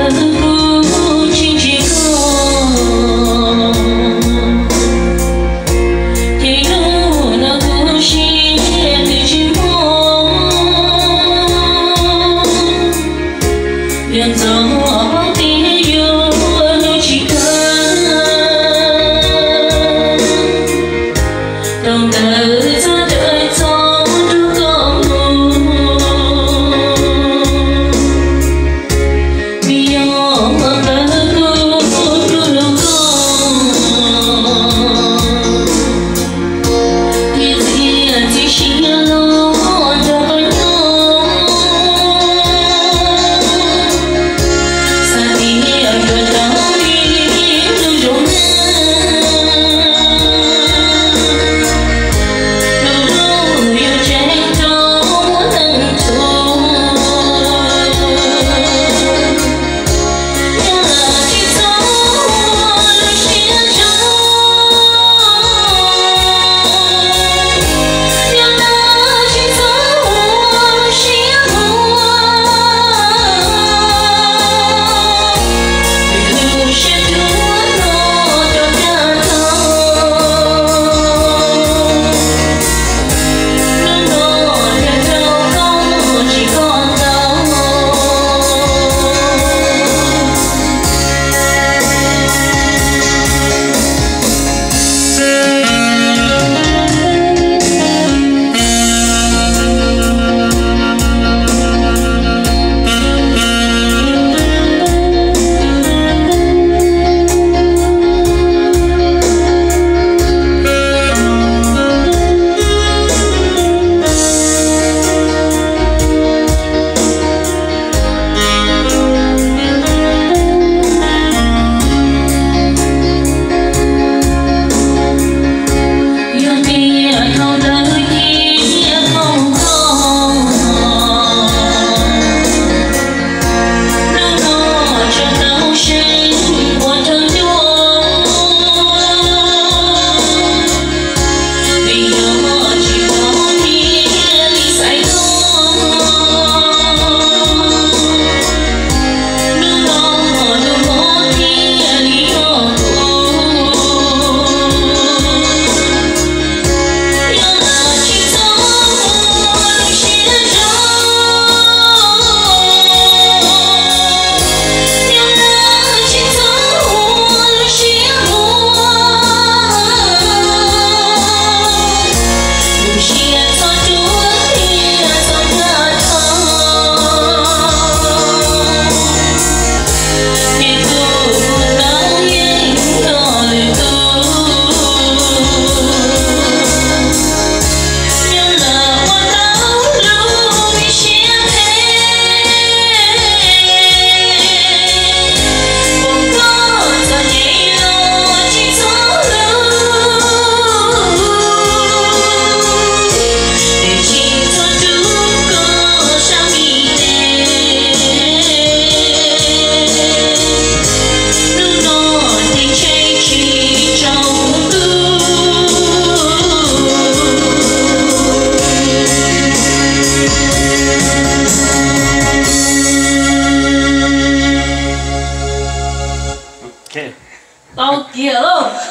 kuv tsis ntsia koj, ces hnub no kuv siab twb tsis muaj. Yog ntxov paub tias yuav hlub tsis kawg, tau ntawd txhob rawm txhob rub koj mus, vim yog ua ntawd kuv hlub hlub koj. Txiv txiv siab los nrog koj nyob, xav tias yuav tau ib hnub zoo neej, lub lub yuav tseem rau muaj neeg txhua. Tau kiag lauj.